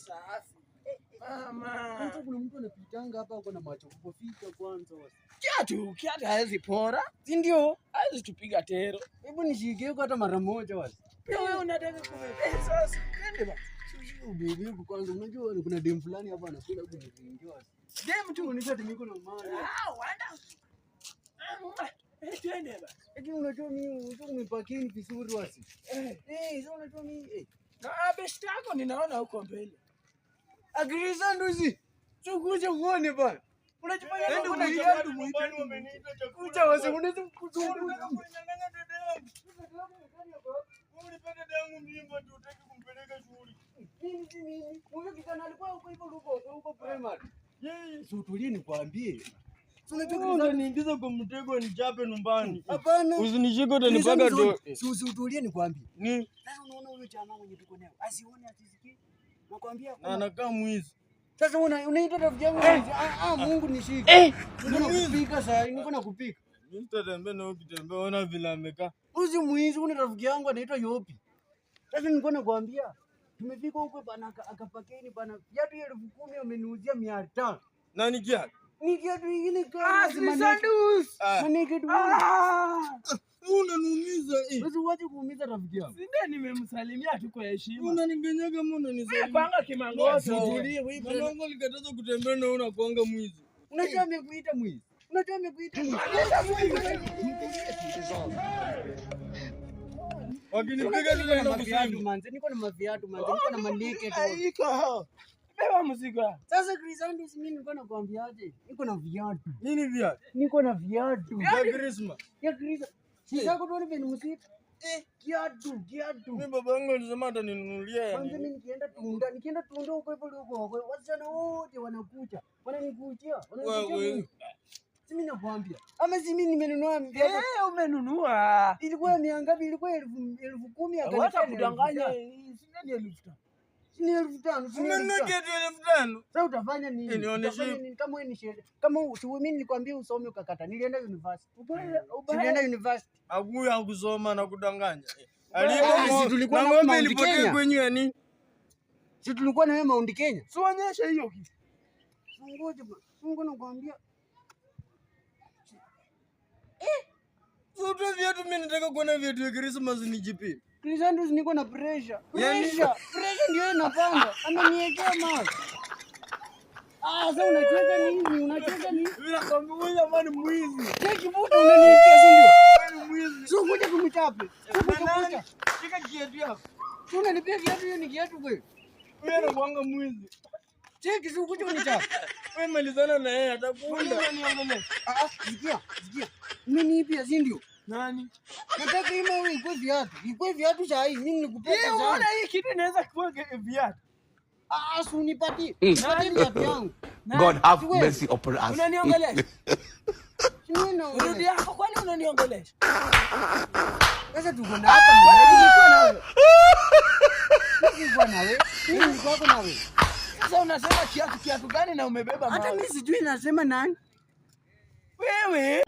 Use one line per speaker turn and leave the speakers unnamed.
Safi. Mama.
Kwanza kuna mtu anapitanga hapa ako na macho kupofika kwanza wasi.
Kiatu, kiatu haezi pora.
Si ndio?
Haezi tupiga tero.
Hebu nishikie huko hata mara moja wasi.
Pia wewe unataka kubeba. Eh, sasa twende basi.
Bibi huku kwanza unajua kuna dem fulani hapa anakula huku nikiingia wasi.
Dem tu.
Unaonyesha ati niko na mali.
Ah, wanda. Ah, eh, twende basi.
Lakini unajua mimi unajua umepakini vizuri wasi.
Eh.
Eh, sasa unajua mimi eh.
Na best yako ninaona huko mbele.
Agrisa nduzi. Tukuja uone bana. Unajifanya
Ende
kama una
muite,
kiatu.
muite.
Kuja wasi unaweza kuzunguka. Mimi si mimi. Huyo kijana alikuwa huko hivyo huko huko primary. Si utulie nikwambie. Si unajua Chris-
Unaniingiza kwa mtego nichape nyumbani.
Hapana.
Usinishike utanipaka do.
Si utulie nikwambie.
Ni
Sasa unaona huyo jamaa mwenye tuko naye. Asione asisikie. Nakwambia
na
kuna-
anakaa mwizi.
Sasa unaita rafiki yangu mwizi. Ah, ah, Mungu nishike. Niko nakupika sasa, niko nakupika.
Mimi sitatembea na wewe ukitembea, ona vile amekaa.
Huyu mwizi, kuna rafiki yangu anaitwa Yopi. Sasa nilikuwa nakwambia tumefika huko bana, akapakeni bana, viatu 10,000 ameniuzia 500.
Nani kiatu?
Ni kiatu ingine
Ah,
kama
si sandals.
Ah.
Maneke tu.
Ah.
Wewe unaniumiza eh.
Wewe uache kuumiza rafiki yangu.
Si ndio nimemsalimia tu kwa heshima.
Unanigenyaga kama unanisalimia.
Panga kimangoto.
Utulie wewe.
Mwanangu alikataza kutembea na wewe unakuanga mwizi.
Unajua amekuita mwizi. Unajua amekuita mwizi.
Wakinipiga
Niko na
tunaenda
maviatu
kusema.
manze, niko na maviatu manze, niko na maneke tu.
Iko. Beba mzigo.
Sasa Chris Andrews, mimi nilikuwa nakwambiaje? Niko na viatu.
Nini viatu?
Niko na viatu.
Ya Christmas.
Ya Chris. Si zako tuone vile msitu. Kiatu, kiatu.
Mimi baba yangu alisema ataninunulia ya
Kwanza
nini?
mimi nikienda Tunda huko hivyo huko huko, wasichana wote wanakuja, wananikujia, wananikujia
Wewe.
mimi. Si mimi nakwambia. Ama si mimi nimenunua viatu.
Eh, umenunua.
Ilikuwa mia ngapi? Ilikuwa 10,000
Wacha
akanipea ni
kudanganya.
5,000.
Si ndio 5,000.
Si ni 5,000, si ni elfu
Umenunua
tano.
kiatu 5,000?
Sasa utafanya nini?
Eh, nionyeshe.
Utafanya nini? Kama wewe ni sheria. Kama si mimi nilikwambia usome ukakata. Nilienda university. Si nilienda university.
Hakuya kusoma na kudanganya.
Ah, si tulikuwa
na
na
ng'ombe
Mount
ilipotea
Kenya?
kwenyu ya nini?
Si tulikuwa na wewe Mount Kenya?
Si uonyeshe hiyo kitu.
Ngoja bwana. Mungu nakwambia.
Si utoe viatu, mimi nataka kuona viatu ya Christmas nijipime.
Chris Andrews niko na pressure.
Yani-
Pressure, pressure ndio inapanda. Ameniwekea mawe. Ah, sasa unacheza nini? Unacheza nini?
Mimi nakwambia huyu jamaa ni mwizi.
Cheki buda unaniibia si ndio?
Wewe ni mwizi.
Sio kuja kumchape. Sio kuja
Na nani?
kuja.
Shika kiatu yako.
Si unanipia kiatu hiyo ni kiatu kweli?
Wewe anakuanga mwizi.
Cheki sio kuja kunichape.
Wewe malizana na yeye atakuunda.
Ah, ah, sikia, sikia. Umeniibia si ndio?
Nani?
Nataka hii mawe ikue viatu. Ikue viatu saa hii mimi nikupe
Eh,
pesa.
unaona hii kitu inaweza kuwa viatu.
Ah, ah, si unipatie. Nipatie viatu yangu.
God have
Siwezi.
mercy upon us.
Unaniongelesha?
Si mimi naongea.
Rudi yako kwani unaniongelesha?
Sasa tuko na hapa mimi nilikuwa na wewe. Mimi nilikuwa na wewe. Mimi nilikuwa na wewe.
Sasa unasema kiatu kiatu gani na umebeba
Hata
mawe?
mimi sijui nasema nani.
Wewe.